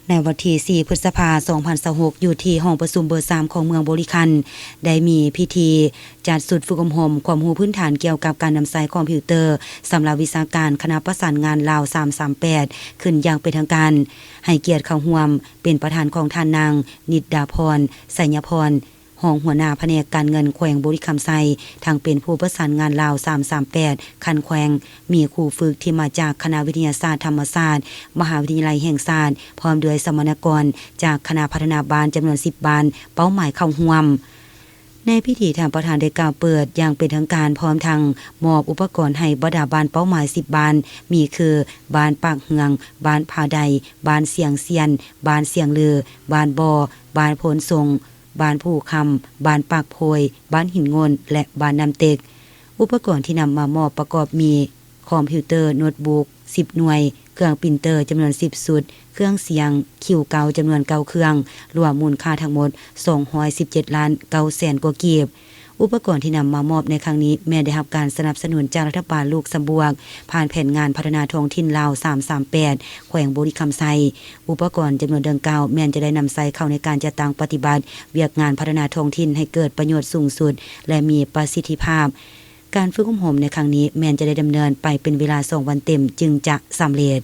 ໃນວັນທີສີ່ ພຶດສະພາ ສອງພັນຊາວຫົກ ຢູ່ທີ່ຫ້ອງປະຊຸມເບີສາມຂອງເມືອງບໍລິຄັນ ໄດ້ມີພິທີຈັດຊຸດຝຶກອົບຮົມຄວາມຮູ້ພື້ນຖານກ່ຽວກັບການນຳໃຊ້ຄອມພິວເຕີ ສຳລັບວິຊາການຄະນະປະສານງານລາວ ສາມສາມແປດ ຂຶ້ນຢ່າງເປັນທາງການ. ໃຫ້ກຽດເຂົ້າຮ່ວມເປັນປະທານຂອງທ່ານນາງ ນິດດາພອນ ໄຊຍະພອນ ຮອງຫົວໜ້າພະແນກການເງິນແຂວງບໍລິຄຳໄຊ, ທັງເປັນຜູ້ປະສານງານລາວ ສາມສາມແປດ ຂັ້ນແຂວງ, ມີຄູຝຶກທີ່ມາຈາກຄະນະວິທະຍາສາດທຳມະຊາດ ມະຫາວິທະຍາໄລແຫ່ງຊາດ ພ້ອມດ້ວຍສຳມະນາກອນຈາກຄະນະພັດທະນາບ້ານຈຳນວນສິບບ້ານເປົ້າໝາຍເຂົ້າຮ່ວມ. ໃນພິທີ ທ່ານປະທານໄດ້ກ່າວເປີດຢ່າງເປັນທາງການ ພ້ອມທັງມອບອຸປະກອນໃຫ້ບັນດາບ້ານເປົ້າໝາຍສິບບ້ານ ມີຄື ບ້ານປາກເຮືອງ, ບ້ານຜາໄດ, ບ້ານຊຽງຊຽນ, ບ້ານຊຽງລື, ບ້ານບໍ່, ບ້ານໂພນຊົງ, ບ້ານພູຄຳ, ບ້ານປາກໂພຍ, ບ້ານຫີນໂງ່ນ ແລະ ບ້ານນ້ຳເຕັກ. ອຸປະກອນທີ່ນຳມາມອບປະກອບມີ ຄອມພິວເຕີໂນ້ດບຸກສິບໜ່ວຍ, ເຄື່ອງປຣິນເຕີຈຳນວນສິບຊຸດ, ເຄື່ອງສຽງຄິວເກົ້າຈຳນວນເກົ້າເຄື່ອງ, ລວມມູນຄ່າທັງໝົດສອງຮ້ອຍສິບເຈັດລ້ານເກົ້າແສນກວ່າກີບ. ອຸປະກອນທີ່ນຳມາມອບໃນຄັ້ງນີ້ ແມ່ນໄດ້ຮັບການສະໜັບສະໜູນຈາກລັດຖະບານລູກຊຳບວກ ຜ່ານແຜນງານພັດທະນາທ້ອງຖິ່ນລາວ ສາມສາມແປດ ແຂວງບໍລິຄຳໄຊ. ອຸປະກອນຈຳນວນດັ່ງກ່າວ ແມ່ນຈະໄດ້ນຳໃຊ້ເຂົ້າໃນການຈັດຕັ້ງປະຕິບັດວຽກງານພັດທະນາທ້ອງຖິ່ນໃຫ້ເກີດປະໂຫຍດສູງສຸດ ແລະ ມີປະສິດທິພາບ. ການຝຶກອົບຮົມໃນຄັ້ງນີ້ ແມ່ນຈະໄດ້ດຳເນີນໄປເປັນເວລາສອງວັນເຕັມຈຶ່ງຈະສຳເລັດ.